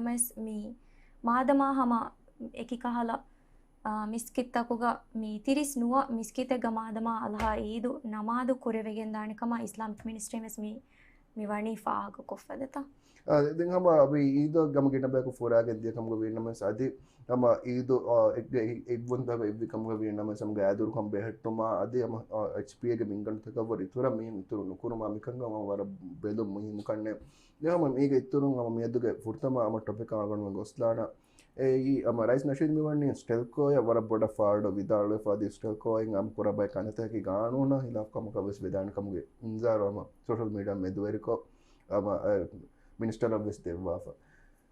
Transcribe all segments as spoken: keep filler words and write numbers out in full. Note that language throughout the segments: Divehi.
ނަމަވެސް މި މާދަމާ ހަމަ އެކި ކަހަލަ، އާ، މިސްކިތްތަކުގަ މި ތިރީސް ނުވަ މިސްކިތެއްގަ މާދަމާ އަލަހާ އީދު ނަމާދު ކުރެވިގެންދާނެ ކަމަށް އިސްލާމިކް މިނިސްޓްރީން ވެސް މި، މި ވަނީ ފާހަގަކޮށްފަ ދެތަ؟ އާ، ދެން ހަމަ މި އީދު ގަމަ ގިނަ ބަޔަކު ފުރާގެން ދިޔަ ކަމުގަ ވީ ނަމަވެސް އަދި ހަމަ އީދު، އާ، އެއްގެ އެއް، އެއްވުންތަކަށް އެއްވި ކަމުގަ ވީ ނަމަވެސް ހަމަ ގާތްދުރުކަން ބެހެއްޓުމާ އަދި ހަމަ، އާ، އެޗްޕީއޭގެ މިންގަނޑުތަކަށް ވަރަށް އިތުރަށް މި އިތުރު ނުކުރުމާ މިކަންކަން ހަމަ ވަރަށް ބެލުން މުހިންމު ކަންނޭ. ދެން ހަމަ މީގެ އިތުރުން ހަމަ މިއަދުގެ ފުރަތަމަ ހަމަ ޓޮޕިކަށް އަޅުގަނޑުމެން ގޮސްލާނަން. އެއީ، ހަމަ ރައީސް ނަޝީދު މިވަނީ ސްޓެލްކޯއަށް ވަރަށް ބޮޑަށް ފާޑު ވިދާޅުވެފަ އަދި ސްޓެލްކޯއިން ހަމަ ކުރާ ބައެއް ކަންތައްތަކަކީ ގާނޫނާ ހިލާފް ކަމަކަށް ވެސް ވެދާނެ ކަމުގެ އިންޒާރު ހަމަ ސޯޝަލް މީޑިއާ މެދުވެރިކޮށް، ހަމަ، އެ، މިނިސްޓަރަށް ވެސް ދެއްވާފަ.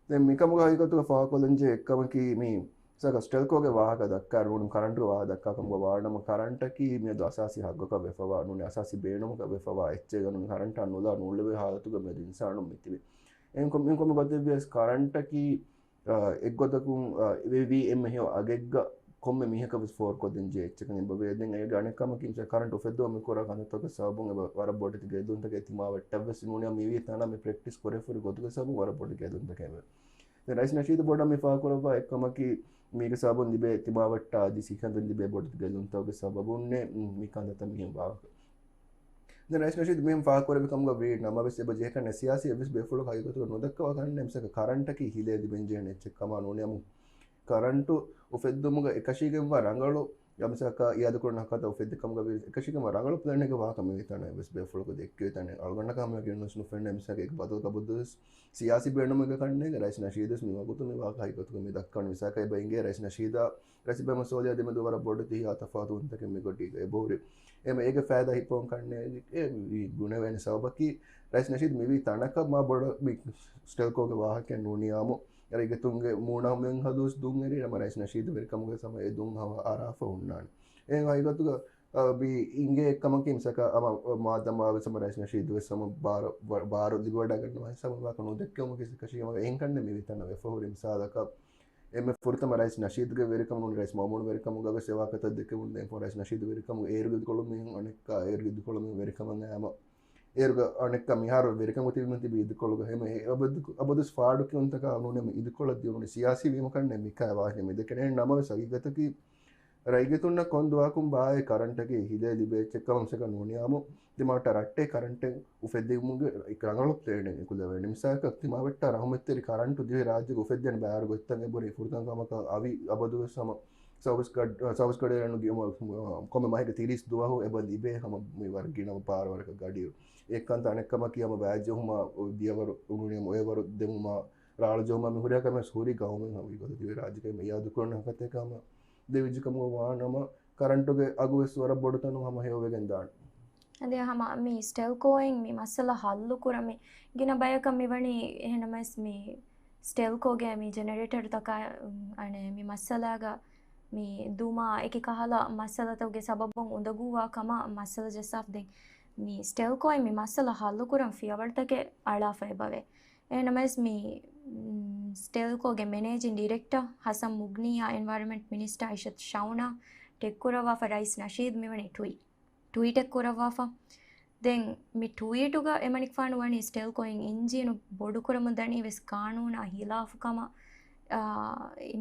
ދެން މިކަމުގަ ހަގީގަތުގަ ފާހަގަކޮށްލަންޖެހޭ އެއްކަމަކީ މި މިސާލަކަށް ސްޓެލްކޯގެ ވާހަކަ ދައްކާ ނޫނީ ކަރަންޓުގެ ވާހަކަ ދައްކާ ކަމުގަ ވާނަމަ ކަރަންޓަކީ މިއަދު އަސާސީ ހައްގަކަށް ވެފަވާ ނޫނީ އަސާސީ ބޭނުމަކަށް ވެފަވާ އެއްޗެއް ނޫނީ ކަރަންޓާ ނުލާ ނޫޅެވޭ ހާލަތުގަ މިއަދު އިންސާނުން މިތިބި. އެހެންކަމު، އެހެންކަމުގަ ދެއްވިޔަސް ކަރަންޓަކީ، އާ، އެއްގޮތަކުން، އާ، ވެ-، ވީ އެންމެ ހެޔޮ އަގެއްގަ ކޮންމެ މީހަކަށް ވެސް ފޯރުކޮށްދޭން ޖެހޭ އެއްޗަކަށް އެބަވޭ. ދެން އޭގެ އަނެއް ކަމަކީ މިސާ ކަރަންޓް އުފެއްދުމަށް މި ކުރާ ކަންތައްތަކުގެ ސަބަބުން އެބަ ވަރަށް ބޮޑެތި ގެއްލުންތަކެއް ތިމާވެއްޓަށް ވެސް ނޫނީ މިވީ ތަނަށް މި ޕްރެކްޓިސް ކުރެފަ ހުރި ގޮތުގެ ސަބަބުން ވަރަށް ބޮޑެތި ގެއްލުންތަކެއް ވޭ. ދެން ރައީސް ނަޝީދު ބޮޑަށް މި ފާހަގަކުރައްވާ އެއްކަމަކީ، މީގެ ސަބަބުން ލިބޭ ތިމާވެއްޓާ އަދި ސިކަންދަން ލިބޭ ބޮޑެތި ގެއްލުންތަކުގެ ސަބަބުންނޭ، މި ކަންތައްތައް މިހެން ވާހަކަ. ދެން ރައީސް ނަޝީދު މިހެން ފާހަގަކުރެއްވި ކަމުގަ ވީ ނަމަވެސް، އެބަ ޖެހޭކަން ސިޔާސީ އެއްވެސް ބޭފުޅަކު ހަގީގަތުގަ ނުދައްކަވާ ކަންނޭ. މިސާލަކަށް ކަރަންޓަކީ ހިލޭ ލިބެންޖެހޭނެ އެއްޗެއް ކަމާ ނޫނީ ކަރަންޓު އުފެއްދުމުގަ އެކަށީގެންވާ ރަނގަޅު، މިސާލަކަށް އިއާދަކުރަން ހަކަތަ އުފެއްދި ކަމުގަ ވީ އެކަށީގެންވާ ރަނގަޅު ޕްލޭނެއްގެ ވާހަކަ މިވީ ތަނަށް އެއްވެސް ބޭފުޅަކު ދެއްކެވި ތަނެއް އަޅުގަނޑަކަށް ހަމަޔަކީ ނުފެންނަ. މިސާލަކަށް އެކަ ބަދަލު ކަބަދުވެސް ސިޔާސީ ބޭނުމެއްގެ ކަންނޭގެ ރައީސް ނަޝީދުވެސް މި ވަގުތު މި ވާހަކަ ހަގީގަތުގަ މި ދައްކަން. މިސާލަކަށް އެބަ އިނގޭ ރައީސް ނަޝީދާ ރައީސް އިބްރާހިމް ސޯލިހާ ދެމެދު ވަރަށް ބޮޑެތި ތަފާތުވުންތަކެއް މިގޮތީގަ އެބަހުރި. އެމަ އޭގެ ފައިދާ ހިއްޕަވަން ކަންނޭ އެ ވީ ބުނެވޭނެ ސަބަބަކީ ރައީސް ނަޝީދު މިވީ ތަނަކަށް މާ ބޮޑަށް މި ސްޓެލްކޯގެ ވާހަކައެއް ނޫނިޔާމު ރައްޔިތުންގެ މޫނަށް މިހެން ހަދުވަސް ދުން އެރި ނަމަ ރައީސް ނަޝީދު ވެރިކަމުގެ ސަމަ އެ ދުން ހަވަ އަރާފަ ހުންނާނެ. އެހެން ހަގީގަތުގަ އަ، މި އިނގޭ އެއްކަމަކީ މިސާލަކަށް އަމަ މާދަމާ ވެސް ހަމަ ރައީސް ނަޝީދު ވެސް ހަމަ ބާރު، ބާރު ލިބިވަޑައިގަންނަވާ ހިސާބުން ވާކަ ނުދެއްކެވުމަކީ އެކަށީގެން އެހެން ކަންނޭ މިވީ ތަނަށް ވެފަ ހުރި. މިސާލަކަށް އެންމެ ފުރަތަމަ ރައީސް ނަޝީދުގެ ވެރިކަމުން ރައީސް މައުމޫން ވެރިކަމުގަ ވެސް އެ ވާހަކަތައް ދެކެވުނު ދެން ފޯ ރައީސް ނަޝީދު ވެރިކަމުގަ އޭރުގެ އިދިކޮޅު މީހުން އަނެއްކާ އޭރުގެ އިދިކޮޅު މީހުން ވެރިކަމަށް އައިމަ އޭރުގަ އަނެއްކާ މިހާރު ވެރިކަމުގަ ތިބި މި ތިބީ އިދިކޮޅުގަ ހަމަ އެ އަބަދު، އަބަދުވެސް ފާޑު ކިޔުންތަކާ ނޫނީ އިދިކޮޅަށް ދިޔުނު ސިޔާސީ ވީމަ ކަންނޭ މިކަހަލަ ވާހަކަ މި ދެކެނޭ. ނަމަވެސް ހަގީގަތަކީ ރައްޔިތުންނަށް ކޮން ދުވަހަކުން ބާއޭ ކަރަންޓަކީ ހިލޭ ލިބޭ އެއްޗެއްކަމަށް މިސާލަކަށް ނޫނިޔާމު ދިމާވެއްޓާ ރައްޓެއް ކަރަންޓެއް އުފެއްދެވުމުގެ ރަނގަޅު ޕްލޭނެއް އެކުލެވޭނެ. މިސާލަކަށް ދިމާވެއްޓާ ރަހުމަތްތެރި ކަރަންޓު ދިވެހި ރާއްޖޭގަ އުފެއްދޭނެ ބައިވަރު ގޮތްތައް އެބުރި ފުރަތަމަ ކަމަކަށް އަވި އަބަދުވެސް ހަމަ ސައުވެސް ގަޑި، ސައުވެސް ގަޑިއެއް ނު ގި-، ކޮންމެ މަހެއްގެ ތިރީސް ދުވަހު އެބަ ލިބޭ ހަމަ މި ވަރަށް ގިނަ ބާރު ވަރަކަށް ގަޑިއިރު. އެއްކަންތައް އަނެއްކަމަކީ ހަމަ ބައެއް ޖެހުމާ ދިޔަވަރު ނޫނީ އޮއެވަރު ދެމުމާ، ރާޅު ޖެހުމާ މި ހުރިހާ ކަމެއް ހުރީ ގައުމެއް ހަމަ ގޮތަށް ދިވެހި ރާއްޖޭގަ އިއާދަކުރަން ހަކަތަކަށް ހަމަ ދެވިއްޖެ ކަމުގަ ވާނަމަ، ކަރަންޓުގެ އަގު ވެސް ވަރަށް ބޮޑު ތަނުން ހަމަ ހެޔޮވެގެން ދާނެ. އަދި ހަމަ މި ސްޓެލްކޯއިން މި މައްސަލަ ހައްލު ކުރަން މި ގިނަ ބަޔަކަށް މި ވަނީ އެހެންނަމަވެސް މި ސްޓެލްކޯގެ މި ޖެނެރޭޓަރުތަކާ، އަނެއް މި މައްސަލާގަ މި ދުމާ އެކި ކަހަލަ މައްސަލަތަކުގެ ސަބަބުން އުނދަގޫވާ ކަމަށް މައްސަލަ ޖައްސާފަ. ދެން މި ސްޓެލްކޯއިން މި މައްސަލަ ހައްލު ކުރަން ފިޔަވަޅުތަކެއް އަޅާފަ އެބަވޭ. އެހެންނަމަވެސް މި، މް، ސްޓެލްކޯގެ މެނޭޖިން ޑިރެކްޓަ ހަސަން މުގްނީއާ އެންވަޔަރަމެންޓް މިނިސްޓާ އިޝަތް ޝައުނާ ޓެގް ކުރައްވާފަ ރައީސް ނަޝީދު މިވަނީ ޓްވީޓް، ޓްވީޓެއް ކުރައްވާފަ. ދެން މި ޓްވީޓުގަ އެމަނިކުފާނު ވަނީ ސްޓެލްކޯއިން އިންޖީނު ބޮޑުކުރަމުން ދަނީ ވެސް ގާނޫނާ ހިލާފު ކަމަށް، އާ،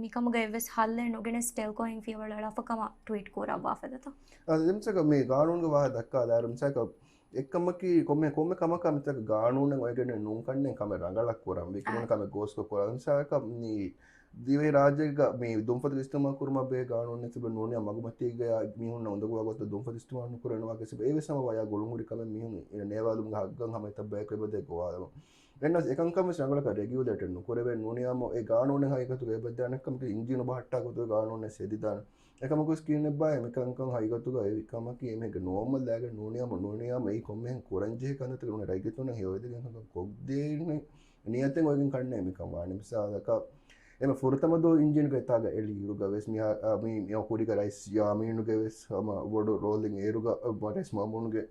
މިކަމުގަ އެއްވެސް ހައްލެއް ނުގެނެސް ސްޓެލްކޯއިން ފިޔަވަޅު އަޅާފަ ކަމަށް ޓްވީޓް ކުރައްވާފަ ދެތޯ. އާ، ދެން މިސާލަކަށް މި ގާނޫނުގެ ވާހަކަ ދައްކާލާއިރު މިސާލަކަށް އެއްކަމަކީ ކޮންމެ، ކޮންމެ ކަމަކާ މިތަކަށް ގާނޫނެއް އޮވެގެން ނޫން ކަންނޭނގެ ކަމެއް ރަނގަޅަށް ކުރަން، ވިކި އާ. ކަމެއް ގޯސްކޮށް ކުރަން. މިސާލަކަށް މި ދިވެހި ރާއްޖޭގަ މި ދުންފަތުގެ އިސްތިޢުމާލު ކުރުމަށް ބެހޭ ގާނޫނެއް ތިބެ ނޫނީ މަގުމަތީގަ މީހުންނަށް އުނދަގޫވާ ގޮތަށް ދުންފަތު އިސްތިޢުމާލު ނުކުރެވޭނެ ވާހަކަ ސިބަ އެވެސް ހަމަ ވަޔާ ގުޅުންހުރި ކަމެއް މީހުން ނޭވާލުމުގެ ހައްގަށް ހަމަ އެތައް ބަޔަކު އެބަދޭ ގޮވާލަމުން. އެންނަސް އެކަންކަން ވެސް ރަނގަޅަކަށް ރެގިއުލޭޓެއް ނުކުރެވޭ ނޫނިޔާމު އެ ގާނޫނެއް ހަގީގަތުގަ އެބަދޭ އަނެއްކަމަކީ އިންޖީނު ބަހައްޓާ ގޮތުގެ ގާނޫނެއް ހެދިދާނެ. އެކަމަކުވެސް ކިހިނެއްބާ އެމިކަންކަން ހަގީގަތުގަ އެ ކަމަކީ އެމީހެއްގެ ނޯމަލް ލާގެ ނޫނިޔާމު، ނޫނިޔާމު އެއީ ކޮންމެހެން ކުރަންޖެހޭ ކަންތައްތަކެއް ނޫނީ ރައްޔިތުންނަށް ހެޔޮވެދިގެން ކަންކަން ކޮށްދޭނެ ނިޔަތެއް އޮތްގެން ކަންނޭ މިކަން ވާނެ. މިސާލަކަށް އެމެ ފުރަތަމަ ދުވަހު އިންޖީނުގެ އެތާގަ އެޅި އިރުގަ ވެސް މިހާ، އާ، މި، މި ހުރިގަ ރައީސް ޔާމީނުގެ ވެސް ހަމަ ބޮޑު ރޯލެއް އޭރުގަ، އާ، ރައީސް މައުމޫނުގެ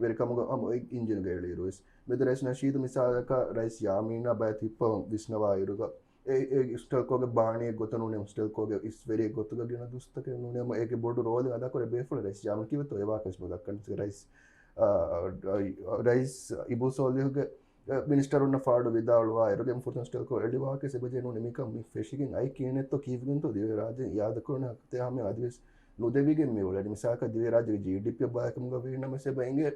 ވެރިކަމުގަ ހަމަ އޮތް އިންޖީނުގަ އެޅި އިރު ވެސް މެދު ރައީސް ނަޝީދު މިސާލަކަށް ރައީސް ޔާމީނާ ބައެއް ތިއްޕަވަން ވިސްނަވާ އިރުގަ އެ، އެ ސްޓެލްކޯގެ ބާނީއެއް ގޮތަށް ނޫނީ ސްޓެލްކޯގެ އިސްވެރިއެއް ގޮތުގަ ގިނަ ދުސްތަކެއް ނޫނީ ހަމަ އޭގެ ބޮޑު ރޯލެއް އަދާކުރޭ ބޭފުޅެއް ރައީސް ޔާމީން ކީއްވެތޯ އެ ވާހަކަ ވެސް ނުދައްކަން. ރައީސް، އާ، ރައީސް އިބޫ ސޯލިހުގެ މިނިސްޓަރުންނަށް ފާޑު ވިދާޅުވާ އިރުގެ ފުރަތަމަ ސްޓެލްކޯ އެޅިވާކަށް ސެބަޖޭ ނޫނީ މިކަން މި ފެށިގެން އައި ކިޔަނެއްތޯ ކީއްވެގެންތޯ ދިވެހިރާއްޖޭ އިއާދަކުރުން ހަކަތޭ ހަމަ އަދިވެސް ނުދެވިގެން މި އުޅެނީ. މިސާލަކަށް ދިވެހިރާއްޖޭގެ ޖީޑީޕީ ބަޔަކަމުގަ ވީނަމަ ސެބަ އިނގޭ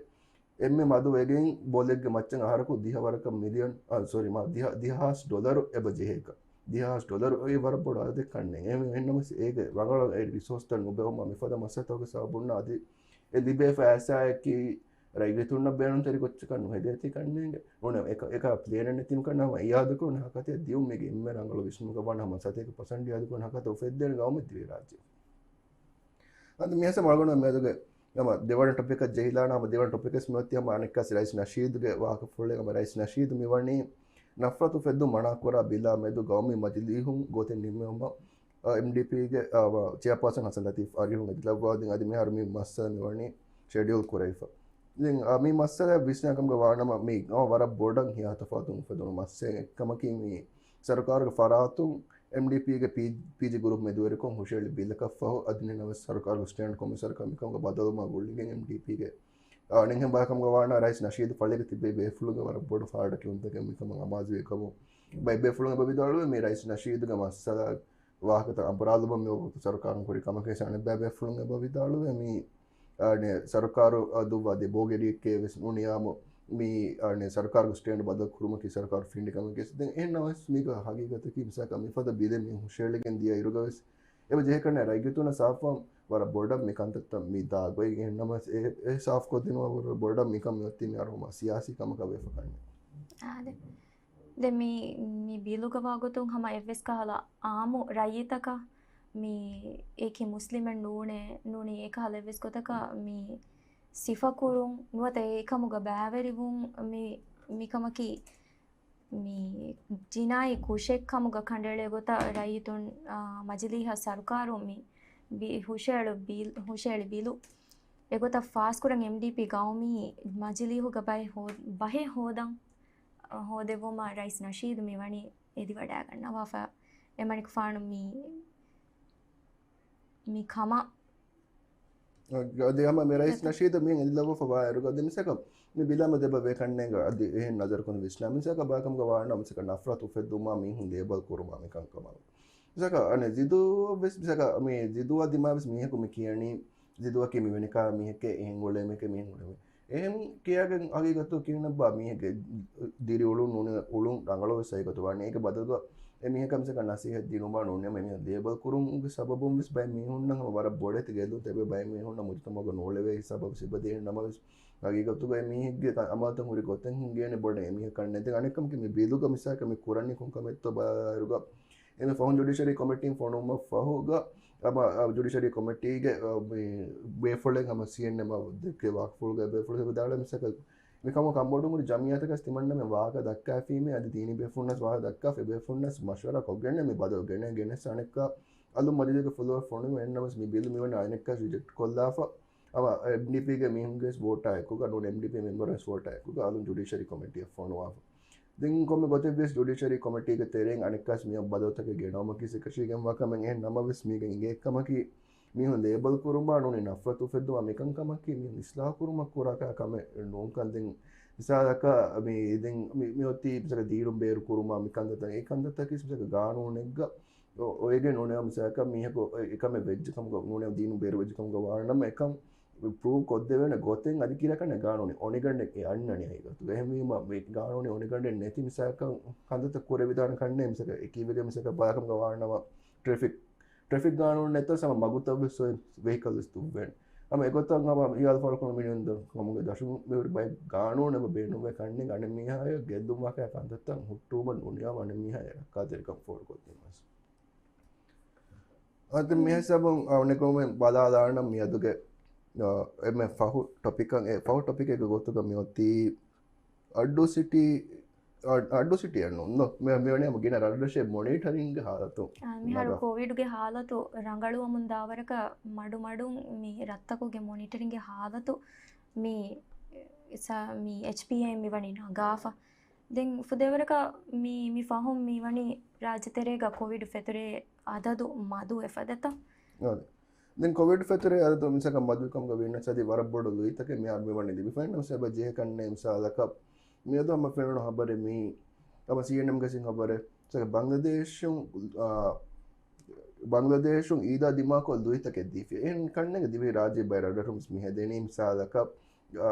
އެންމެ މަދު ވެގެން ބޮލެއްގެ މައްޗަށް އަހަރަކު ދިހަ ވަރަކަށް މިލިއަން، އާ، ސޮރީ، މާ، ދިހަ، ދިހަ ހާސް ޑޮލަރު އެބަ ޖެހޭކަށް. ދިހަ ހާސް ޑޮލަރު އެ ވަރަށް ބޮޑު އަދަދެއް ކަންނޭނގެ. އެހެން، އެހެންނަމަސް އޭގެ ރަނގަޅަށް އެ ރިސޯސްތައް ނުބެހުމާ މިފަދަ މައްސަލަތަކުގެ ސަބަބުންނާ އަދި އެ ލިބޭ ފައިސާއަކީ ރައްޔިތުންނަށް ބޭނުންތެރި ކޮއްޗަކަށް ނުހެދޭތީ ކަންނޭނގެ. ނޫނެ އެކަ، އެކަ ޕްލޭނެއް ނެތިމަ ކަންނަ ހަމަ އިއާދަކުރުން ހަކަތެއް ދިޔުން މީގެ އެންމެ ރަނގަޅު ވިސްނުމަކަށް ވާނެ ހަމަ ސަތޭކަ ޕަސެންޓް އިއާދަކުރުން ހަކަތަ އުފެއްދޭނެ ގައުމެއް ދިވެހިރާއްޖެ. އަދި މިހެން މަޅުގަނޑު މިއަދުގެ ހަމަ ދެވަނަ ޓޮޕިކަށް ޖެހިލާނަ ހަމަ ދެވަނަ ޓޮޕިކަސް މިއޮތީ ހަމަ އަނެއްކާސް ރައީސް ނަޝީދުގެ ވާހަކަފުޅެއް. ހަމަ ރައީސް ނަޝީދު މިވަނީ ނަފްރަތު ފެއްދުން މަނާކުރާ ބިލާ މެދު ގައުމީ މަޖިލީހުން ގޮތެއް ނިންމެވުމަށް، އާ، އެމްޑީޕީގެ، އާ، ޗެއާޕާސަން ހަސަން ލަތީފް އަރިހުން އެދިލައްވާދިން އަދި މިހާރު މި މައްސަލަ މިވަނީ ޝެޑިއުލް ކުރެވިފަ. ދެން، އާ، މި މައްސަލަ ވިސްނާ ކަމުގަ ވާނަމަ މި ހަމަ ވަރަށް ބޮޑަށް ހިޔާ ތަފާތު އުފެދުނު މައްސަލައެއް ކަމަކީ މި ސަރުކާރުގެ ފަރާތުން އެމްޑީޕީގެ ޕީ، ޕީޖީ ގުރޫޕް މެދުވެރިކޮށް ހުށައެޅި ބިލަކަށްފަހު އަދި ނަމަވެސް ސަރުކާރުގެ ސްޓޭންޑް ކޮމިސަރަކަށް މިކަމުގަ ބަދަލުވުމާ ގުޅިގެން އެމްޑީޕީގެ އަނެއްހެން ބާކަމުގަ ވާނަ ރައީސް ނަޝީދު ފަޅިގަ ތިބޭ ބޭފުޅުންގެ ވަރަށް ބޮޑު ފާޑަކީ އުންތަކެއް މިކަމަށް އަމާޒުވި ކަމު ބައެއް ބޭފުޅުން އެބަ ވިދާޅުވެ މި ރައީސް ނަޝީދުގެ މައްސަލަ ވާހަކަތައް އަނބުރާލުބަ މި ވަގުތު ސަރުކާރުން ކުރި ކަމަކޭ އަނެއްބައި ބޭފުޅުން އެބަ ވިދާޅުވެ މި އަނެ ސަރުކާރު ދުއްވާ ދެ ބޯގެޑިއެއްކޭ ވެސް ނޫނިޔާމު މި އަނެ ސަރުކާރުގެ ސްޓޭންޑް ބަދަލު ކުރުމަކީ ސަރުކާރު ފިނޑި ކަމެކޭ. ދެން އެހެން ނަމަވެސް މީގަ ހަގީގަތަކީ މިސާކަށް މިފަދަ ބިލެއް މި ހުށައެޅިގެން ދިޔަ އިރުގަވެސް އެބަ ޖެހޭކަން ރައްޔިތުންނަށް ސާފުވާން ވަރަށް ބޮޑަށް މި ކަންތައްތައް މި ދާ ގޮތް. އެހެން ނަމަވެސް އެ، އެ ސާފުކޮށްދިނުމަށް ވަރަށް ބޮޑަށް މިކަން މިއޮތީ މި އަރުމަ ސިޔާސީ ކަމަކަށް ވެފަ ކަންނެ. އާދެ. ދެ މި، މި ބިލުގަ ވާގޮތުން ހަމަ އެއްވެސް ކަހަލަ އާއްމު ރައްޔިތަކަށް މި އެކި މުސްލިމެއް ނޫނޭ، ނޫނީ އެކަހަލަ އެއްވެސް ގޮތަކަށް މި ސިފަކުރުން ނުވަތަ އެކަމުގަ ބައިވެރިވުން މި، މިކަމަކީ މި ޖިނާއީ ކުށެއް ކަމުގަ ކަނޑައެޅޭ ގޮތަށް ރައްޔިތުން، އާ، މަޖިލީހަށް ސަރުކާރުން މި ބި-، ހުށައެޅު ބިލް، ހުށައެޅި ބިލު އެގޮތަށް ފާސްކުރަން އެމްޑީޕީ ގައުމީ މަޖިލީހުގަ ބައެއް ހޯ-، ބަހެއް ހޯދަން، އާ، ހޯދެއްވުމަށް ރައީސް ނަޝީދު މި ވަނީ އެދިވަޑައިގަންނަވާފަ. އެމަނިކުފާނު މި މި ކަމަށް. އަދި ހަމަ މި ރައީސް ނަޝީދު މިހެން އެދިލައްވަފަ ވާއިރުގަ އަދި މިސަކަ މި ބިލާމަ ދެބަ ވޭ ކަންނޭނގ އަދި އެހެން ނަޒަރުކުން ވިސްނާ މިސަކަ ބާކަމުގަ ވާނަ މިސަކަ ނަފްރަތު އުފެއްދުމާ މީހުން ލޭބަލް ކުރުމާ މިކަންކަމަށް. މިސަކަ އަނެ ޒިދު ވެސް މިސަކަ މި ޒިދުއާ ދިމާ ވެސް މީހަކު މި ކިޔަނީ ޒިދުއަކީ މިވެނިކާ މީހެކޭ އެހެން އުޅޭ މީހެކޭ މީހެން އުޅޭ މީހެކޭ. އެހެން ކިޔާގެން ހަގީގަތު ކިޔަން ނައްބާ މީހެއްގެ ދިރިއުޅުން ނޫނީ އުޅުން ރަނގަޅު ވެސް ހަގީގަތު ވާނެ. އޭގެ ބަދަލުގަ އެ މީހަކަށް މިސަކަ ނަސީހަތް ދިނުމާ ނޫނީ އެ މީހަކަށް ލޭބަލް ކުރުމުގެ ސަބަބުން ވެސް ބައެއް މީހުންނަށް ހަމަ ވަރަށް ބޮޑެތި ގެއްލުން ތެބޭ ބައެއް މީހުންނަށް މުޖުތަމަޢުގަ ނޫޅެވޭ ސަބަބު ސިބަދޭ ނަމަވެސް ހަގީގަތުގަ އެ މީހެއްގެ ކަ-، އަމަލުތައް ހުރި ގޮތެއް ހިނގޭނެ ބޮޑަށް އެ މީހަކަށް ނެތް. އަނެއްކަމަކީ މި ބިލުގަ މިސާކަށް މި ކުރަނީ ކޮން ކަމެއްތޯ ބަލާއިރުގަ އެންމެ ފަހުން ޖުޑިޝަރީ ކޮމިޓީން ފޮނުވުމަށް ފަހުގަ، އަމަ، އަ، ޖުޑިޝަރީ ކޮމިޓީގެ، އަ، މި ބޭފުޅެއް ހަމަ ސީއެންއެމް ދެއްކޭ ވާހަކަފުޅުގަ ބޭފުޅެއް ވިދާޅުވި މިސަކަ މިކަމު ކަންބޮޑުން ހުރި ޖަމިއްޔާތަކަސް ތިމަންނަމެން ވާހަކަ ދައްކާފީމޭ އަދި ދީނީ ބޭފުޅުންނަސް ވާހަކަ ދައްކާފަ އެ ބޭފުޅުންނަސް މަޝްވަރާ ކޮށްގެންނެ މި ބަދަލު ގެނެ ގެނެސް އަނެއްކާ އަލުން މަޖިލީހުގެ ފުލޯއަށް ފޮނުވި އެންނަމަސް މި ބިލު މިވަނީ އަނެއްކާސް ރިޖެކްޓް ކޮށްލާފަ އަމަ އެމްޑީޕީގެ މީހުންގެ ވެސް ވޯޓާ އެކުގަ ނޫން އެމްޑީޕީ މެމްބަރުން ވެސް ވޯޓާ އެކުގަ އަލުން ޖުޑިޝަރީ ކޮމިޓީއަށް ފޮނުވާފަ. ދެން ކޮންމެ ގޮތެއް ވެސް ޖުޑިޝަރީ ކޮމިޓީގެ ތެރެއިން އަނެއްކާސް މިއަށް ބަދަލުތަކެއް ގެނައުމަކީ އެކަށީގެންވާ ކަމެއް. އެހެން ނަމަވެސް މީގެ އިނގޭ ކަމަކީ މީހުން ލޭބަލް ކުރުމާ ނޫނީ ނަފްރަތު އުފެއްދުމާ މިކަންކަމަކީ މީހުން އިސްލާހު ކުރުމަށް ކުރާ ކަމެއް ނޫންކަން. ދެން މިސާލަކަށް މި ދެން މި، މިއޮތީ މިސާލަކަށް ދީނުން ބޭރު ކުރުމާ މި ކަންތައްތައް، އެ ކަންތައްތަކީ މިސާލަކަށް ގާނޫނެއްގަ އޮ-، އޮވެގެން ނޫނޭ މިސާލަކަށް މީހަކު އެ-، އެކަމެއް ވެއްޖެ ކަމުގަ ނޫނޭ ދީނުން ބޭރު ވެއްޖެ ކަމުގަ ވާނަމަ އެކަން ޕްރޫވް ކޮށްދެވޭނެ ގޮތެއް އަދި ކިރަކަން ގާނޫނީ އޮނިގަނޑެއް އެ އަންނަނީ ހަގީގަތުގަ. އެހެންވީމަ މި ގާނޫނީ އޮނިގަނޑެއް ނެތި މިސާލަކަށް ކަންތައްތައް ކުރެވިދާނެ ކަންނޭ މިސާލަކަށް އެ ކީއްވެގެން މިސާލަކަށް ބާކަމުގަ ވާނަމަ ޓްރެފިކް ޓްރެފިކް ގާނޫނު ނެތަސް ހަމަ މަގުތައް ވެސް އޮތް ވެހިކަލް ވެސް ދުއްވޭނެ. ހަމަ އެގޮތަށް ހަމަ ހިޔާލު ފާޅުކުރުން މިނިވަން ކަމުގެ ދަށުން މިހުރި ބައެއް ގާނޫނެއް ބޭނުންވޭ ކަންނެ އަނެއް މީހާޔަށް ގެއްލުން ވާކައި ކަންތައްތައް ހުއްޓުވުމަށް ނުނިޔާ އަނެއް މީހާޔަށް ރައްކާތެރިކަން ފޯރުކޮށްދިނުމަސް. އަދި މިހިސާބުން އަ، އަނެކު މި ބަލާލާނަން މިއަދުގެ، އ، އެންމެ ފަހު ޓޮޕިކަށް، އެ ފަހު ޓޮޕިކެއްގެ ގޮތުގަ މިއޮތީ އައްޑޫ ސިޓީ، އަ، އައްޑޫ ސިޓީއެއް ނޫން ދޯ؟ މި، މިވަނީ ހަމަ ގިނަ ރަށްރަށެއް މޮނީޓަރިންގ ހާލަތު. އާ، މިހާރު ނަގާ. ކޮވިޑްގެ ހާލަތު ރަނގަޅުވަމުން ދާވަރަކަށް މަޑުމަޑުން މި ރަށްތަކުގެ މޮނީޓަރިންގެ ހާލަތު މި، ސަ-، މި އެޗްޕީއޭ މިވަނީ ނަގާފަ. ދެން ފުދޭވަރަކަށް މި، މި ފަހުން މިވަނީ ރާއްޖެތެރޭގަ ކޮވިޑް ފެތުރޭ އަދަދު މަދު ވެފަދަތަ؟ އާދެ. ދެން ކޮވިޑް ފެތުރޭ އަދަދު މިސަކަށް މަދުވިކަމުގަ ވީނަސް އަދި ވަރަށް ބޮޑު ލުއިތަކެއް މިހާރު މިވަނީ ލިބިފައިންނަމަ ސަބަބަށް ޖެހޭ ކަންނޭ މިސާލަކަށް މިއަދު ހަމަ ފެނުނު ހަބަރެއް މީ. ހަމަ ސީއެންއެމް ގެ އައިސް ހަބަރެއް. ސަކ ބަނގްލަދޭޝުން، އާ، ބަނގްލަދޭޝުން އީދާ ދިމާކޮށް ލުއިތަކެއް ދީފި. އެހެން ކަންނޭނގެ ދިވެހި ރާއްޖެ ބައެއް ރަށްރަށުން ވެސް މި ހެދެނީ. މިސާލަކަށް،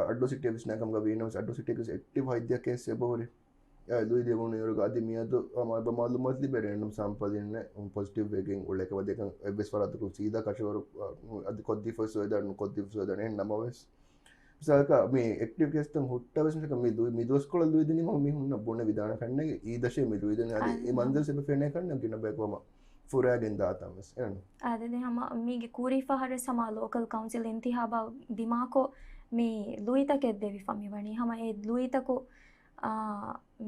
އައްޑޫ ސިޓީ ވިސްނާ ކަމުގަ ވީނަމަވެސް، އައްޑޫ ސިޓީގެ އެކްޓިވް ހަތްދިހަ ކޭސް އެބަހުރި. އެ، ލުއި ދެވުނު އިރުގަ އަދި މިއަދު މަ-، މަ-، މައުލޫމާތު ލިބޭ ރޭންޑަމް ސާމްޕަލް އިންނެ ޕޮޒިޓިވް ވެގެން އުޅޭ ކަމަށް ދެކަން އެއްވެސް ފަރާތަކުން ސީދާ ކަށަވަރު، އަ، އަދި ކޮށްދީފަ ސޯދަން ކޮށްދީފަ ސޯދަން އެހެން ނަމަވެސް. މިސާލަކަށް މި އެކްޓިވް ކޭސްތައް ހުއްޓަވެސް މި ދު-، މި ދުވަސްކޮޅަށް ލުއިދިނީމަ މީހުންނަށް ބުނެ ވިދާނެ ކަންނޭނގެ އީދަށޭ މި ލުއިދިނީ. އަދި އާ، އެ މަންޒަރު އެބަ ފެނޭ ކަންނޭނގެ ގިނަ ބަޔަކު ހަމަ ފުރާގެން ދާތަން ވެސް އެން. އާދެ، ދެން ހަމަ މީގެ ކުރީ ފަހަރު ވެސް ހަމަ ލޯކަލް ކައުންސިލް އިންތިހާބާ ދިމާކޮށް މި ލުއިތަކެއް ދެވިފަ މިވަނީ. ހަމަ އެ ލުއިތަކު، އާ،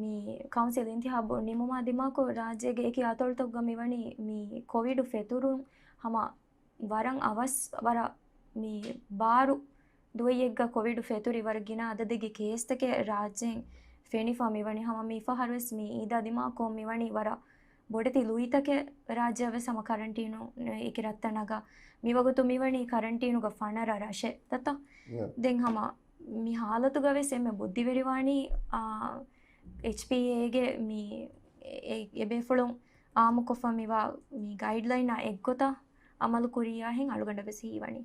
މި ކައުންސިލް އިންތިހާބު ނިމުމާ ދިމާކޮށް ރާއްޖޭގެ އެކި އަތޮޅުތަކުގަ މިވަނީ މި ކޮވިޑު ފެތުރުން ހަމަ ވަރަށް އަވަސް ވަރަށް މި ބާރު ދުވައްޔެއްގަ ކޮވިޑު ފެތުރި ވަރަށް ގިނަ އަދަދެއްގެ ކޭސްތަކެއް ރާއްޖޭން ފެނިފަ މިވަނީ. ހަމަ މި ފަހަރު ވެސް މި އީދާ ދިމާކޮށް މިވަނީ ވަރަށް ބޮޑެތި ލުއިތަކެއް ރާއްޖެއަށް ވެސް ހަމަ ކަރަންޓީނު އެކި ރަށްތައް ނަގާ. މިވަގުތު މިވަނީ ކަރަންޓީނުގަ ފަނަރަ ރަށެއް ދަތަ. ދެން ހަމަ މި ހާލަތުގަ ވެސް އެންމެ ބުއްދިވެރިވާނީ، އާ، އެޗްޕީއޭގެ މި އެ، އެ ބޭފުޅުން އާއްމުކޮށްފަ މިވާ މި ގައިޑްލައިނާ އެއްގޮތަށް އަމަލު ކުރިޔާހެން އަޅުގަނޑަށް ވެސް ހީވަނީ.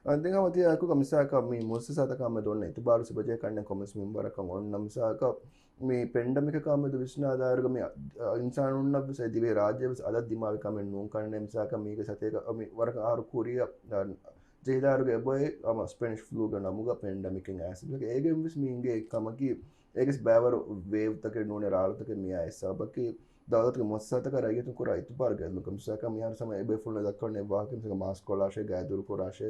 އަ، ދެން ހަމަ ތިޔަ އެކުގަ މިސާލަކަށް މި މުއައްސަސާތަކާ މެދު އޮންނަ އިތުބާރު ސިބަޖެހޭ ކަންނެ ކޮންމެސް މިންވަރަކަށް އޮންނަ މިސާލަކަށް މި ޕެންޑަމިކަކާ މެދު ވިސްނާލާއިރުގަ މި، އަ، އިންސާނުންނަށް ވެސް އެ ދިވެހި ރާއްޖެ ވެސް އަދަށް ދިމާވި ކަމެއް ނޫން ކަންނޭ. މިސާލަކަށް މީގެ ސަތޭކަ މި ވަރަކަށް އަހަރު ކުރިއަށް، އަ، ޖެހިލާއިރުގަ އެބައޮތް ހަމަ ސްޕެނިޝް ފްލޫގެ ނަމުގަ ޕެންޑަމިކެއް އައިސް. އޭގެ ވެސް މި އިނގޭ ކަމަކީ އޭގެސް ބައިވަރު ވޭވްތަކެއް ނޫނޭ ރާޅުތަކެއް މިއާ އެއް ސަބަބަކީ ދައުލަތުގެ މުއައްސަސާތަކާ ރައްޔިތުން ކުރާ އިތުބާރުގެ އެއްލުން. މިސާލަކަށް މިހާރު ހަމަ އެބޭފުޅުން ދައްކަން އެއްވާހަކަ މިސާލަކަށް މާސްކް ކޮޅާށޭ، ގާތް ދުރު ކުރާށޭ،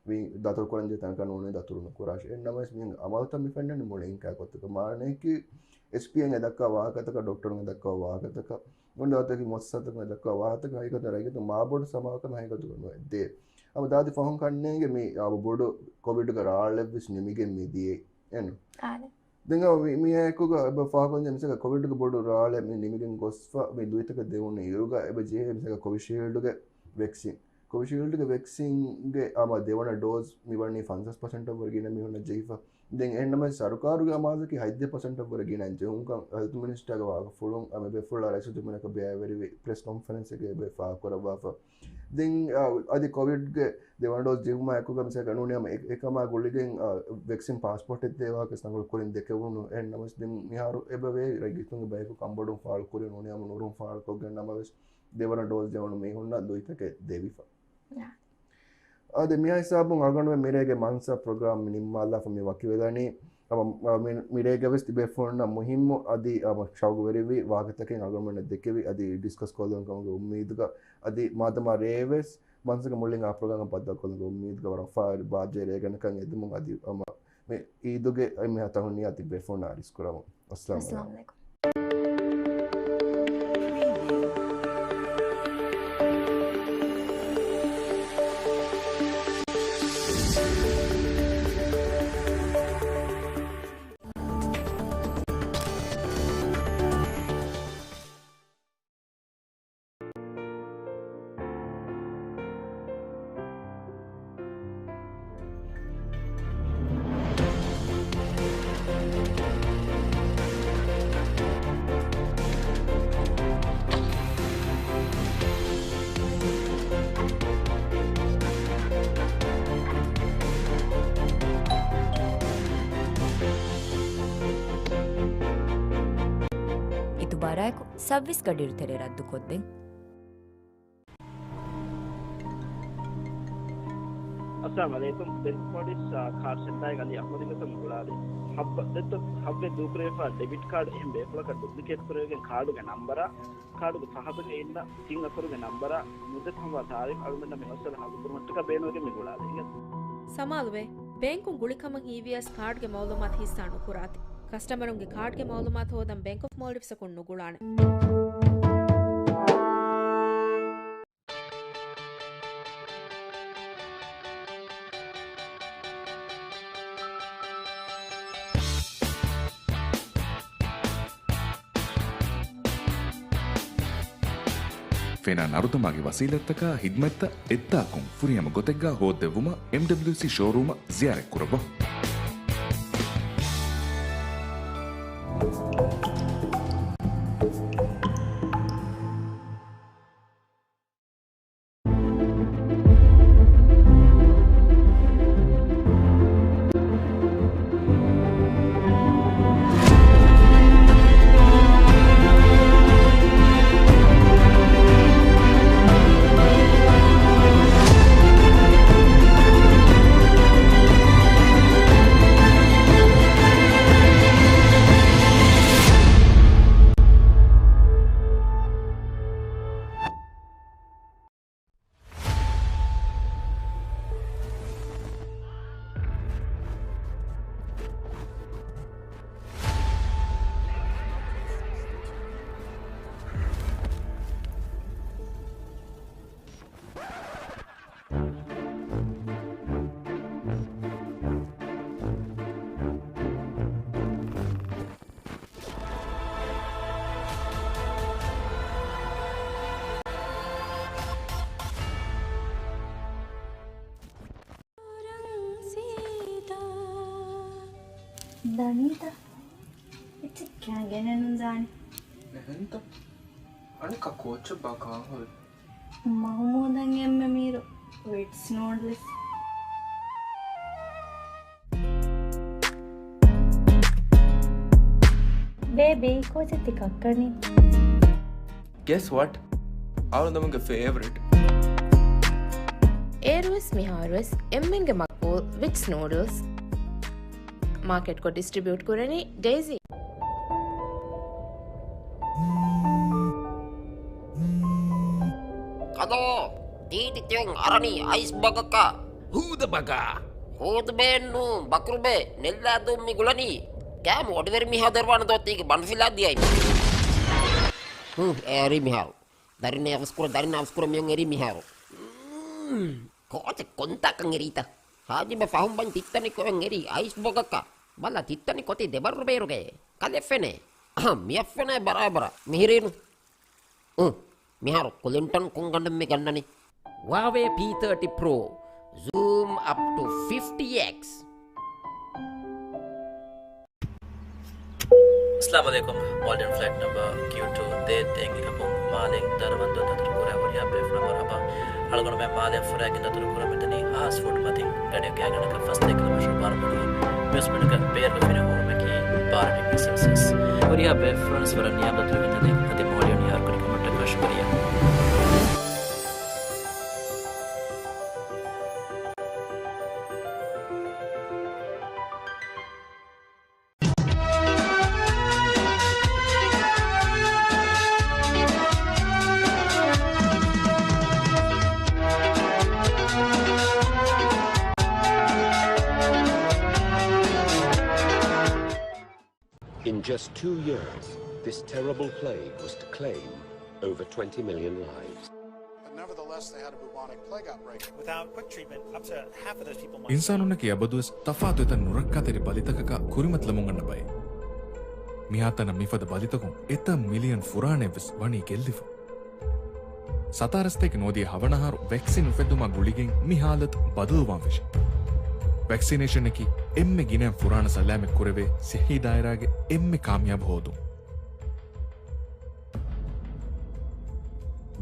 ވީ ދަތުރު ކުރަންޖެހޭ ތަނަކަށް ނޫނީ ދަތުރު ނުކުރާށޭ. އެހެން ނަމަވެސް މިހެން އަމަލުތައް މި ފެންނަނީ މުޅި އިންކާރުކޮށްފަ. މާނައަކީ އެޗްޕީއޭން އެ ދައްކާ ވާހަކަތަކަށް، ޑޮކްޓަރުން އެ ދައްކާ ވާހަކަތަކަށް، އޮންނަ ދައުލަތުގެ މުއައްސަސާތަކުން އެ ދައްކާ ވާހަކަތަކަށް ހަގީގަތުގަ ރައްޔިތުން މާބޮޑު ސަމާލުކަމެއް ހަގީގަތުގަ ނުވެދޭ. ހަމަ ދާދި ފަހުން ކަންނޭނގެ މި އަބަ ބޮޑު ކޮވިޑުގެ ރާޅެއްވެސް ނިމިގެން މި ދިޔައީ. އެން. އާދެ. ދެން މި، މިއާއެކުގަ އެބަ ފާހަގަކޮށްލަން މިސާލަކަށް ކޮވިޑުގެ ބޮޑު ރާޅެއް މި ނިމިގެން ގޮސްފަ މި ލުއިތަކަށް ދެވުނު އިރުގަ އެބަ ޖެހޭ މިސާލަކަށް ކޮވިޝީލްޑުގެ ވެކްސިން. ކޮވިޝީލްޑުގެ ވެކްސިންގެ ހަމަ ދެވަނަ ޑޯޒް މިވަނީ ފަންސާސް ޕަސެންޓަށް ވަރަށް ގިނަ މީހުންނަށް ޖެހިފަ. ދެން އެހެންނަމަވެސް ސަރުކާރުގެ އަމާޒަކީ ހަތްދިހަ ޕަސެންޓަށް ވަރަށް ގިނައިން ޖެހުންކަން ހެލްތު މިނިސްޓާގެ ވާހަކަފުޅުން އަމިއްބެފުޅާ ރައީސުލްޖުމްހޫރިއްޔަތުގެ ބައިވެރިވި ޕްރެސް ކޮންފަރެންސެއްގައި އެބަ ފާހަގަކުރައްވާފަ. ދެން، އަ، އަދި ކޮވިޑްގެ ދެވަނަ ޑޯޒް ޖެހުމާ އެކުގަ މިސާލަކަށް ނޫނީ ހަމަ އެ-، އެކަމާ ގުޅިގެން، އަ، ވެކްސިން ޕާސްޕޯޓެއް ދޭ ވާހަކަ ރަނގަޅު ކުރިން ދެކެވުނު. އެހެން ނަމަވެސް ދެން މިހާރު އެބަ ވޭ ރައްޔިތުންގެ ބަޔަކު ކަންބޮޑުވުން ފާޅު ކުރި ނޫނީ ހަމަ ނުރުހުން ފާޅުކޮށްގެން ނަމަވެސް ދެވަނަ ޑޯޒް ޖެހުނު މީހުންނަށް ލުއިތަކެއް ދެވިފަ. އާދެ، މިހާ ހިސާބުން އަޅުގަނޑުމެން މިރޭގެ މަންސަ ޕްރޮގްރާމް ނިންމާލާފަ މި ވަކިވެލަނީ. ހަމަ، މި-، މިރޭގަވެސް ތިބޭފުޅުންނަށް މުހިއްމު އަދި، ހަމަ ޝައުގުވެރިވި ވާހަކަތަކެއް އަޅުގަނޑުމެންނަށް ދެކެވި އަދި ޑިސްކަސް ކޮށްލަން ކަމުގެ އުއްމީދުގަ އަދި މާދަމާ ރޭވެސް މަންސަގެ މުޅިން އާ ޕްރޮގްރާމް ބައްދަލުކޮށްލުމުގެ އުއްމީދުގަ ވަރަށް ފާރި ބާއްޖަވެރި ރޭގަނޑަކަށް އެދުމުން އަދި ހަމަ މި އީދުގެ އެންމެހާ ތަހުނިޔާ ތިބޭފުޅުންނަށް އަރިސްކުރަމުން. އައްސަލާމު އައްސަލާމު ޢަލައިކުމް. އިތުބާރާއެކު ސައުވީސް ގަޑިއިރު ތެރޭ ރައްދުކޮށްދެން. އައްސަލާމު ޢަލައިކުމް. ދެން ޕޮލިސް، އާ، ކާޑް ސެންޓާގެ އަލީ އަޙްމަދުގެ ގޮތުން ގުޅާލި. ހައްވަ-، ދެއްތޯ ހައްވެ ދޫކުރެވިފަ ޑެބިޓް ކާޑް އެހެން ބޭފުޅަކަށް ޑުޕްލިކޭޓް ކުރެވިގެން ކާޑުގެ ނަންބަރާ، ކާޑުގެ ފަހަތުގަ އިންނަ ތިން އަކުރުގެ ނަންބަރާ، މުއްދަތު ހަމަވާ ތާރީޚް އަޅުގަނޑަށް މި މައްސަލަ ހައްލުކުރުމަށްޓަކާ ބޭނުންވެގެން މި ގުޅާލީ. ސަމާލުވެ، ބޭންކުން ގުޅިކަމަށް ހީވިޔަސް ކާޑްގެ މައުލޫމާތު ހިއްސާ ނުކުރާތި. ކަސްޓަމަރުންގެ ކާޑްގެ މައުލޫމާތު ހޯދަން ބޭންކް އޮފް މޯލްޑިވްސްއަކުން ނުގުޅާނެ. ފެނާ ނަރުދަމާގެ ވަސީލަތްތަކާ ހިދްމަތްތައް އެއްދާކުން ފުރިހަމަ ގޮތެއްގަ ހޯއްދެއްވުމަށް އެމްޑަބްލިއުސީ ޝޯރޫމަށް ޒިޔާރަތްކުރައްވާ. ދަނީތަ؟ އެއްޗެއް ކާ ގެނެއް ނުދާނެ. އެހެންތަ؟ އަނެއްކާ ކޯއްޗެއްބާ ކާން ހުރީ؟ މަހުމޫދަށް އެންމެ މީރު ވިޓްސް ނޫޑްލްސް. ބޭބީ، ކޯއްޗެއް ތި ކައްކަނީ؟ Guess what? އަޅުގަނޑުމެންގެ ފޭވަރިޓް. އޭރުވެސް މިހާރުވެސް އެންމެންގެ މަގްބޫލް ވިޓްސް ނޫޑްލްސް. މާކެޓްކޮށް ޑިސްޓްރިބިއުޓް ކުރަނީ ޑެއިސީ. ކަލޯ، ތީޓި ތިއުން އަރަނީ އައިސް ބަގަކަށް. ހޫދަ ބަގާ. ހޫދުބޭއެއްނޫ، ބަކުރުބޭ، ނެއްލާދޫން މި ގުޅަނީ. ކާމު އޮޑިވެރި މީހާ ދެރުވާނެ ދޯ ތީގެ ބަނޑުފިލާ ދިޔައި. ހޫ، އެރީ މިހާރު. ދަރިންނަ އަވަސްކުރަ، ދަރިންނަ އަވަސްކުރަ މިއުން އެރީ މިހާރު. މް، ކޯޗެއް ކޮންތާކަން އެރީތަ؟ ހާޖިބެ ފަހުން ބަން ތިއްތަނި ކޮއެން އެރީ އައިސް ބޮގަކަށް. ބަލަ ތިއްތަނި ކޮތި ދެބައްރު ބޭރުގެ. ކަލެ ފެނޭ. އަހަ، މިއަށް ފެނޭ ބަރާބަރަށް. މިހިރީނު. އު، މިހާރު ކުލިންޓަން ކޮން ގަނޑެއް މި ގަންނަނީ؟ ހުއާވޭ ޕީ ތާޓީ ޕްރޯ. ޒޫމް އަޕް ޓު ފިފްޓީ އެކްސް. އައްސަލާމު ޢަލައިކުމް. މޯލްޑިވް ފްލައިޓް ނަމްބަރ ކިޔޫ ޓޫ ދޭއް އެއް އެކަކުން މާލެ ދަރުމަންދޫ ދަތުރު ކުރާ ހުރިހާ ބޭފުޅުން މަރުޙަބާ. އަޅުގަނޑުމެން މާލެ ފުރާގެން ދަތުރު ކުރަމުންދަނީ އަހާސް ފޫޓް މަތިން ގަޑިއަކުގެ އަނގަނަކަށް ފަސް ދައިކަލަ މަށު ބާރު ބޮޑުވި މިސްބިންގ ބޭރުގެ ފިނި ހޫރުމަކީ ބާރަ ޑިގްރީ ސެލްސިއަސް. ހުރިހާ ބޭފުޅުން ވަރަށް ނިޔާބަތު ވެގެންދަނީ އަދި މޯލްޑިވް ނިޔާރުކުރި ކަމަށްޓަކާ ޝުކުރިއްޔާ. In just two years, this terrible plague was to claim over twenty million lives. But nevertheless, they had a bubonic plague outbreak. Without quick treatment, up to half of those people might އިންސާނުންނަކީ އަބަދުވެސް ތަފާތު އެތައް ނުރައްކާތެރި ބަލިތަކަކާ ކުރިމަތިލަމުން އަންނަ ބައެއް. މިހާތަނަށް މިފަދަ ބަލިތަކުން އެތައް މިލިއަން ފުރާނައެއްވެސް ވަނީ ގެއްލިފަ. ސަތާރަ ސަތޭކަ ނުވަދިހަ ހަވަނަ އަހަރު ވެކްސިން އުފެއްދުމާ ގުޅިގެން މި ހާލަތު ބަދަލުވާން ފެށި. ވެކްސިނޭޝަނަކީ އެންމެ ގިނައިން ފުރާނަ ސަލާމަތް ކުރެވޭ ސިއްހީ ދާއިރާގެ އެންމެ ކާމިޔާބު ހޯދުން.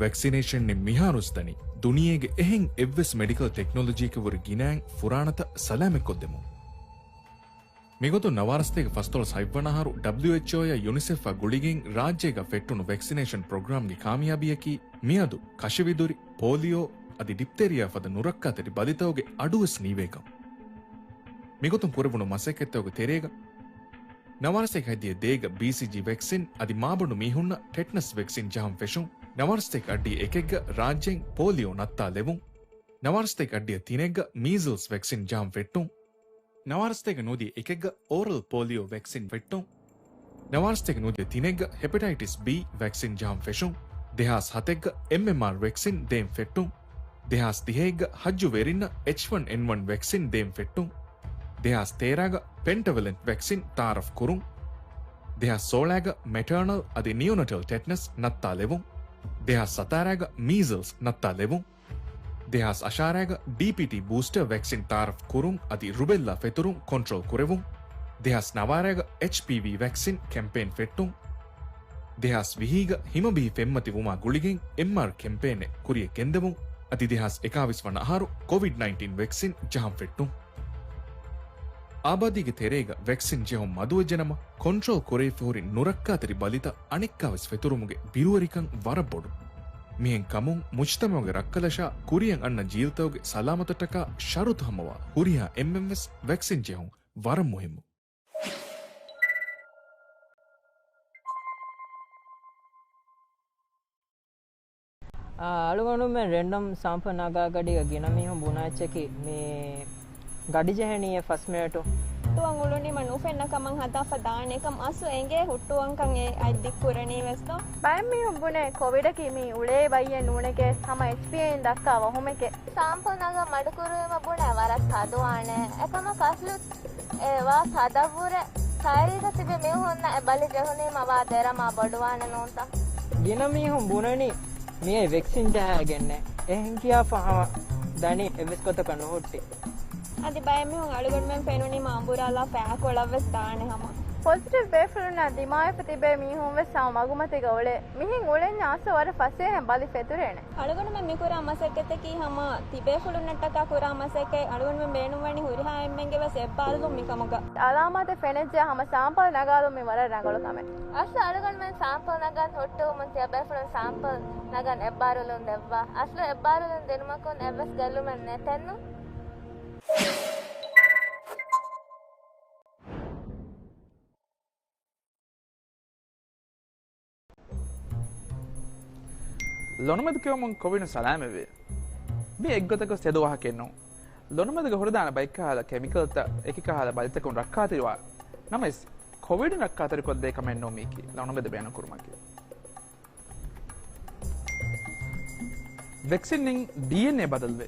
ވެކްސިނޭޝަން މިހާރުސް ދަނީ ދުނިޔޭގެ އެހެން އެއްވެސް މެޑިކަލް ޓެކްނޮލޮޖީއަކަށް ވުރެ ގިނައިން ފުރާނަތައް ސަލާމަތްކޮށްދެމުން. މިގޮތުން ނަވާރަ ސަތޭކަ ފަސްދޮޅަސް ހަތްވަނަ އަހަރު ޑަބްލިއުއެޗްއޯއާ ޔުނިސެފްއާ ގުޅިގެން ރާއްޖޭގަ ފެއްޓުނު ވެކްސިނޭޝަން ޕްރޮގްރާމްގެ ކާމިޔާބީއަކީ މިއަދު ކަށިވިދުރި، ޕޯލިއޯ އަދި ޑިޕްތޭރިއާ ފަދަ ނުރައްކާތެރި ބަލިތަކުގެ އަޑުވެސް ނީވޭކަން. މިގޮތުން ކުރެވުނު މަސައްކަތްތަކުގެ ތެރޭގަ، ނަވާރަ ސަތޭކަ ހަތްދިހަ ދޭގަ ބީސީޖީ ވެކްސިން އަދި މާބަނޑު މީހުންނަށް ޓެޓްނަސް ވެކްސިން ޖަހަން ފެށުން، ނަވާރަ ސަތޭކަ އަށްޑިހަ އެކެއްގަ ރާއްޖޭން ޕޯލިއޯ ނައްތާލެވުން، ނަވާރަ ސަތޭކަ އަށްޑިހަ ތިނެއްގަ މީޒަލްސް ވެކްސިން ޖަހަން ފެއްޓުން، ނަވާރަ ސަތޭކަ ނުވަދިހަ އެކެއްގަ އޯރަލް ޕޯލިއޯ ވެކްސިން ފެއްޓުން، ނަވާރަ ސަތޭކަ ނުވަދިހަ ތިނެއްގަ ހެޕެޓައިޓިސް ބީ ވެކްސިން ޖަހަން ފެށުން، ދެހާސް ހަތެއްގަ އެމްއެމްއާރް ވެކްސިން ދޭން ފެއްޓުން، ދެހާސް ދިހައެއްގަ ހައްޖު ވެރިންނަށް އެޗް ވަން އެން ވަން ވެކްސިން ދޭން ފެއްޓުން، ދެހާސް ތޭރަގަ ޕެންޓަވެލެންޓް ވެކްސިން ތައާރަފް ކުރުން، ދެހާސް ސޯޅަގަ މެޓާނަލް އަދި ނިއޯނަޓަލް ޓެޓްނަސް ނައްތާލެވުން، ދެހާސް ސަތާރަގަ މީޒަލްސް ނައްތާލެވުން، ދެހާސް އަށާރަގަ ޑީޕީޓީ ބޫސްޓަ ވެކްސިން ތައާރަފް ކުރުން އަދި ރުބެއްލާ ފެތުރުން ކޮންޓްރޯލް ކުރެވުން، ދެހާސް ނަވާރަގަ އެޗްޕީވީ ވެކްސިން ކެމްޕޭން ފެއްޓުން، ދެހާސް ވިހީގަ ހިމަބިހި ފެންމަތި ވުމާ ގުޅިގެން އެމްއާރް ކެމްޕޭނެއް ކުރިޔަށް ގެންދެވުން އަދި ދެހާސް އެކާވީސް ވަނަ އަހަރު ކޮވިޑް ނައިންޓީން ވެކްސިން ޖަހަން ފެއްޓުން. އާބާދީގެ ތެރޭގަ ވެކްސިން ޖެހުން މަދުވެއްޖެނަމަ، ކޮންޓްރޯލް ކުރެވިފަ ހުރި ނުރައްކާތެރި ބަލިތައް އަނެއްކާވެސް ފެތުރުމުގެ ބިރުވެރިކަން ވަރަށް ބޮޑު. މިހެން ކަމުން މުޖްތަމަޢުގެ ރައްކަލަށާ ކުރިޔަށް އަންނަ ޖީލްތަކުގެ ސަލާމަތަށްޓަކާ ޝަރުތު ހަމަވާ ހުރިހާ އެންމެންވެސް ވެކްސިން ޖެހުން ވަރަށް މުހިއްމު. އާ، އަޅުގަނޑުމެން ރެންޑަމް ސާމްޕަލް ނަގާ ގަޑީގަ ގިނަ މީހުން ބުނާ އެއްޗަކީ މި ގަޑި ޖެހެނީ އެ ފަސް މިނެޓު. ހުއްޓުވަން އުޅުނީމަ ނުފެންނަ ކަމަށް ހަދާފަ ދާނެ ކަމަށް އަސްލު އެނގޭ ހުއްޓުވަންކަން އެ އަތް ދިއްކުރަނީ ވެސް ދޯ. ބައެއް މީހުން ބުނޭ ކޮވިޑަކީ މީ އުޅޭ ބައްޔެއް ނޫނެކޭ ހަމަ އެޗްޕީއިން ދައްކާ ވަހުމެކޭ. ސާމްޕަލް ނަގަން މަޑުކުރުވީމަ ބުނޭ ވަރަށް ތަދުވާނެ. އެކަމަކު އަސްލު އެ ވާ ތަދަށްވުރެ ކައިރީގަ ތިބި މީހުންނަށް އެ ބަލި ޖެހުނީމަ ވާ ދެރަ މާ ބޮޑުވާނެ ނޫންތަ؟ ގިނަ މީހުން ބުނަނީ މިއީ ވެކްސިން ޖަހައިގެންނޭ. އެހެން ކިޔާފަ ހަމަ ދަނީ އެއްވެސް ގޮތަކަށް ނުހުއްޓި. އަދި ބައެއް މީހުން އަޅުގަނޑުމެން ފެނުނީމާ އަނބުރާލާ ފައިކޮޅަށް ވެސް ދާނެ ހަމަ. ޕޮޒިޓިވް ބޭފުޅުންނާ ދިމާވެފަ ތިބޭ މީހުން ވެސް ހަމަ މަގުމަތީގަ އުޅޭ. މިހެން އުޅެންޏާ އަސްލު ވަރަށް ފަސޭހައިން ބަލި ފެތުރޭނެ. އަޅުގަނޑުމެން މި ކުރާ މަސައްކަތަކީ ހަމަ ތިބޭފުޅުންނަށްޓަކާ ކުރާ މަސައްކަތް. އަޅުގަނޑުމެން ބޭނުންވަނީ ހުރިހާ އެންމެންގެ ވެސް އެއްބާރުލުން މިކަމުގަ. އަލާމާތެއް ފެނެއްޖެޔާ ހަމަ ސާމްޕަލް ނަގާލުން މި ވަރަށް ރަނގަޅު ކަމެއް. އަސްލު އަޅުގަނޑުމެން ސާމްޕަލް ނަގަން ހުއްޓުވުމުން ތިޔަބޭފުޅުން ސާމްޕަލް ނަގަން އެއްބާރުލުން ދެއްވާ. އަސްލު އެއްބާރުލުން ދިނުމަކުން އެއްވެސް ގެއްލުމެއް ނެތެއްނު. ލޮނުމެދު ކެއުމުން ކޮވިޑުން ސަލާމަތްވޭ. މީ އެއްގޮތަކަށް ތެދު ވާހަކައެއް ނޫން. ލޮނުމެދުގަ ހުރެދާނެ ބައެއްކަހަލަ ކެމިކަލްތައް އެކިކަހަލަ ބަލިތަކުން ރައްކާތެރިވާ. ނަމަވެސް، ކޮވިޑުން ރައްކާތެރިކޮށްދޭ ކަމެއް ނޫން މީކީ ލޮނުމެދު ބޭނުންކުރުމަކީ. ވެކްސިންއިން ޑީއެންއޭ ބަދަލުވޭ.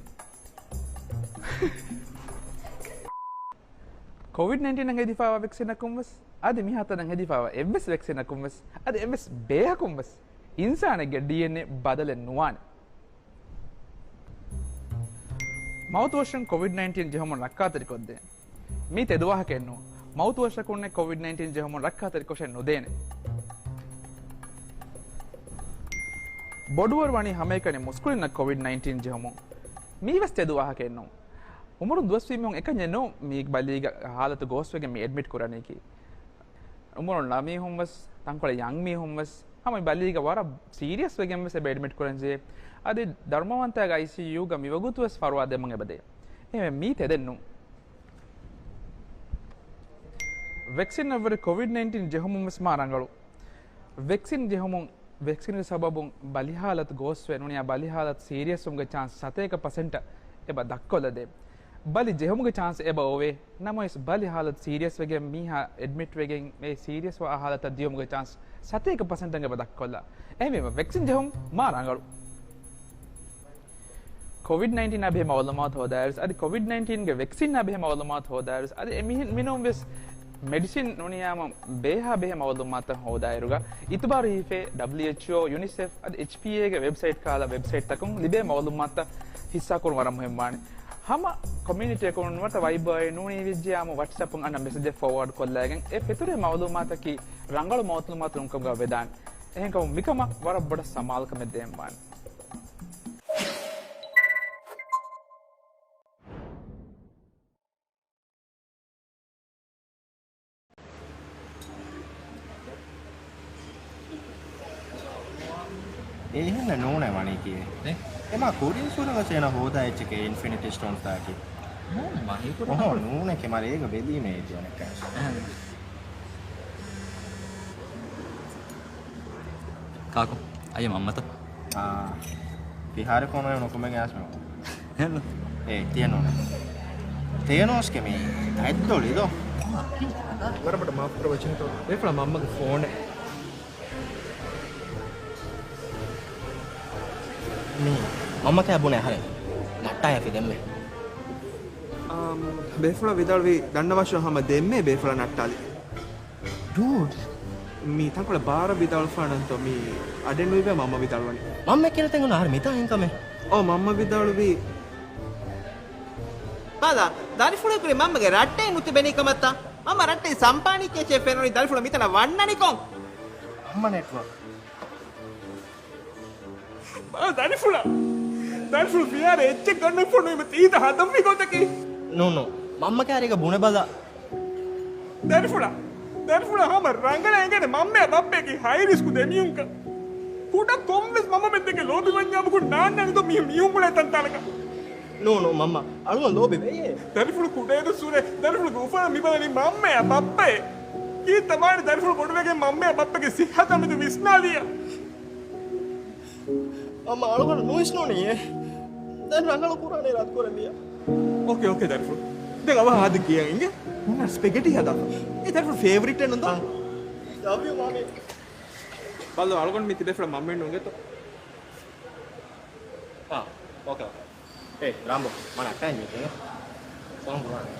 ކޮވިޑް ނައިންޓީނަށް ހެދިފައިވާ ވެކްސިނަކުން ވެސް، އަދި މިހާތަނަށް ހެދިފައިވާ އެއްވެސް ވެކްސިނަކުން ވެސް، އަދި އެއްވެސް ބޭހަކުން ވެސް، އިންސާނެއްގެ ޑީއެންއޭ ބަދަލެއް ނުވާނެ. މައުތުވަށުން ކޮވިޑް ނައިންޓީން ޖެހުމުން ރައްކާތެރިކޮށްދޭން. މީ ތެދު ވާހަކައެއް ނޫން. މައުތުވަށަކުންނެއް ކޮވިޑް ނައިންޓީން ޖެހުމުން ރައްކާތެރިކޮށެއް ނުދޭނެ. ބޮޑުވަރު ވަނީ ހަމައެކަނި މުސްކުޅިންނަށް ކޮވިޑް ނައިންޓީން ޖެހުމުން. މީވެސް ތެދު ވާހަކައެއް ނޫން. އުމުރުން ދުވަސްވީ މީހުން އެކަންޏެއް ނޫން މީ ބަލީގަ ހާލަތު ގޯސްވެގެން މި އެޑްމިޓް ކުރަނީކީ. އުމުރުން ޅަ މީހުން ވެސް، ތަންކޮޅެއް ޔަންގް މީހުން ވެސް، ހަމަ މި ބަލީގަ ވަރަށް ސީރިއަސް ވެގެން ވެސް އެބަ އެޑްމިޓް ކުރަންޖެހޭ. އަދި ދަރުމަވަންތައިގެ އައިސީޔޫގަ މިވަގުތު ވެސް ފަރުވާ ދެމުން އެބަދޭ. އެހެންވެ މީ ތެދެއް ނޫން. ވެކްސިންއަށްވުރެ ކޮވިޑް ނައިންޓީން ޖެހުމުން ވެސް މާ ރަނގަޅު. ވެކްސިން ޖެހުމުން، ވެކްސިންގެ ސަބަބުން ބަލި ހާލަތު ގޯސްވެ ނޫނިޔާ ބަލި ހާލަތު ސީރިއަސްވުމުގެ ޗާންސް ސަތޭކަ ޕަސެންޓަށް އެބަ ދަށްކޮށްލަދޭ. ބަލި ޖެހުމުގެ ޗާންސް އެބަ އޮވޭ. ނަމަވެސް، ބަލި ހާލަތު ސީރިއަސްވެގެން މީހާ އެޑްމިޓްވެގެން އެ ސީރިއަސްވާ ހާލަތަށް ދިޔުމުގެ ޗާންސް ސަތޭކަ ޕަސެންޓަށް އެބަ ދަށްކޮށްލާ. އެހެންވީމަ، ވެކްސިން ޖެހުން މާ ރަނގަޅު. ކޮވިޑް ނައިންޓީނާ ބެހޭ މައުލޫމާތު ހޯދާއިރުސް، އަދި ކޮވިޑް ނައިންޓީންގެ ވެކްސިންއާ ބެހޭ މައުލޫމާތު ހޯދާއިރުސް، އަދި އެ މިހެން މިނޫން ވެސް މެޑިސިން ނޫނިޔާމަ ބޭހާ ބެހޭ މައުލޫމާތަށް ހޯދާއިރުގަ، އިތުބާރު ހިފޭ ޑަބްލިއުއެޗްއޯ، ޔުނިސެފް، އަދި އެޗްޕީއޭގެ ވެބްސައިޓް ކަހަލަ ވެބްސައިޓްތަކުން ލިބޭ މައުލޫމާތުތައް ހިއްސާކުރުން ވަރަށް މުހިންމުވާނެ. ހަމަ ކޮމިއުނިޓީއަކުން ނުވަތަ ވައިބަރ ނޫނީ ވެއްޖެޔާމު ވަޓްސްއެޕުން އަންނަ މެސެޖެއް ފޯވާޑް ކޮށްލައިގެން އެ ފެތުރޭ މައުލޫމާތަކީ ރަނގަޅު މައުލޫމާތު ނޫންކަމުގަ ވެދާނެ. އެހެންކަމުން މިކަމަށް ވަރަށް ބޮޑަށް ސަމާލުކަމެއް ދޭންވާނެ. އެހެންނެއް ނޫނޭ ވަނީކީއެއް. އެ؟ އެމާ ކުރިން ސުރަ ވެސް އޭނަ ހޯދާ އެއްޗެކޭ އިންފިނިޓީ ސްޓޯންސް ދާކީ. ނޫނޭ މާ ހީކުރި އޮހޯ، ނޫނެކޭ މާ ރޭގަ ބެލީމޭ އެއްޗެއް އަނެއްކާ. އެހެން. ކާކު، އައްޔަ މަންމަތަ؟ އާ، ފިހާރަ ފޯނު ނުކުމެގެ އާސްމަ. އެ، ތިޔަ ނޫނެ. ތޭނޯސްގެ މީ ތައްދޮޅި ދޯ. ވަރަށް ބޮޑަށް މާފު ކުރައްވަ ޗިންތޯ. ބޭފުޅާ މަންމަގެ ފޯނެއް. މީ މަންމަ ކާ ބުނެ އަހަރެން. ނައްޓާޔަފި ދެންމެ. އާ، ބޭފުޅާ ވިދާޅުވީ ދަންނަވާށޯ ހަމަ ދެންމެ ބޭފުޅާ ނައްޓާލި. ޑޫޑް. މީ ތަންކޮޅެއް ބާރަށް ވިދާޅުފާނަންތޯ މީ އަޑެއް ނުއިވޭ މަންމަ ވިދާޅުވަނީ. މަންމަ ކިނަތެން އަހަރެން މިތާ އެންކަމެއް. އޯ މަންމަ ވިދާޅުވީ. ބަލަ، ދަރިފުޅު ކުރި މަންމަގެ ރައްޓެއް ނުތިބެނީ ކަމަށްތާ؟ މަންމަ ރައްޓެއް ސަމްޕާނީ ކޭޗެއް ފެނުނީ ދަރިފުޅު މިތަނަށް ވަންނަނިކޮން؟ މަންމަ ނެޓްވޯކް. ބާ ދަރިފުޅާ. ދަރިފުޅު ފިޔާރަ އެއްޗެއް ގަންނަން ފޮނުވީމަ ތީތަ ހަދަންވީ ގޮތަކީ. ނޫނޫ. މަންމަ ކާރީގަ ބުނެބަލަ. ދަރިފުޅާ. ދަރިފުޅާ ހަމަ ރަނގަޅަށް އެނގޭނެ މަންމައާ ބައްޕަޔަކީ ހައި ރިސްކު ދެމީހުންކަން. ކުޑަ ކޮންމެސް މަންމަމެންދެކެ ލޯބިވަންޏާމަ ކުޑަ ނާންނާނެ ދޯ މީހުން މީހުން އުޅޭ ތަންތާނަކަށް. ނޫނޫ މަންމަ. އަޅުގަނޑު ލޯބިވޭ. ދަރިފުޅު ކުޑައެދު ސުރެ. ދަރިފުޅުގެ އުފަލަށް މިބަލަނީ މަންމައާ ބައްޕައޭ. ކީއްތަ ވާނީ ދަރިފުޅު ބޮޑުވެގެން މަންމައާ ބައްޕަގެ ސިއްހަތަށް މެދު ވިސްނާލިޔާ. މަންމަ އަޅުގަނޑު ނުވިސްނޫނީއޭ. ދެން ރަނގަޅު ކުރާނެ އިރާދަ ކުރަން ދިޔަ. އޯކޭ، އޯކޭ ދަރިފުޅު. ދެން އަވަހަށް އާދެ ކިޔަން އިނގޭ. ހުންނަ ސްޕެގެޓީ ހަދާފަ. އޭ ދަރިފުޅު ފޭވަރިޓް އެއް ނުންދޯ؟ އާ. ލަވް ޔޫ މާމީ. ބަލޯ އަޅުގަނޑު މި ތިބޭފުޅާ މަންމައެއް ނޫންގެތޯ. އާ، އޯކޭ، އޯކޭ. އޭ، ރާމްބޯ، މަނަ އައްޓާ އިނގޭ. ފޯން ގުރާނެ.